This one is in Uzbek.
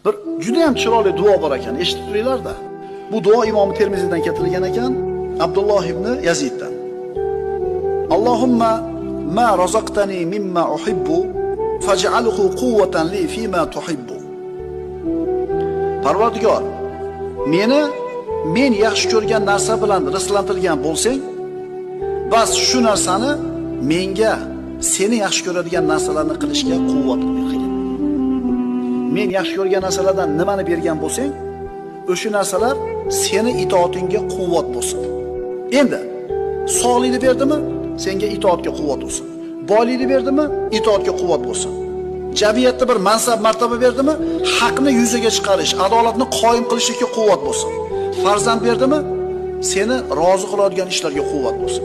Bir juda ham chiroyli duo bor ekan, eshitib turinglar-da. Bu duo Imom Termiziydan keltirilgan ekan, Abdulloh ibn Yaziddan. Allohumma ma razaqtani mimma uhibbu faj'alhu quwwatan li fima tuhibbu. Parvardigor, meni men yaxshi ko'rgan narsa bilan rizqlantirgan bo'lsang, bas shu narsani menga seni yaxshi ko'radigan narsalarni qilishga quvvat bergin. Men yaxshi ko'rgan narsalardan nimani bergan bo'lsang, o'sha narsalar seni itoatingga quvvat bo'lsin. Endi sog'likni berdimi, senga itoatga quvvat bo'lsin. Boylikni berdimi, itoatga quvvat bo'lsin. Jamiyatda bir mansab martaba berdimi, haqni yuzaga chiqarish, adolatni qoyim qilishga quvvat bo'lsin. Farzand berdimi, seni rozi qiladigan ishlarga quvvat bo'lsin.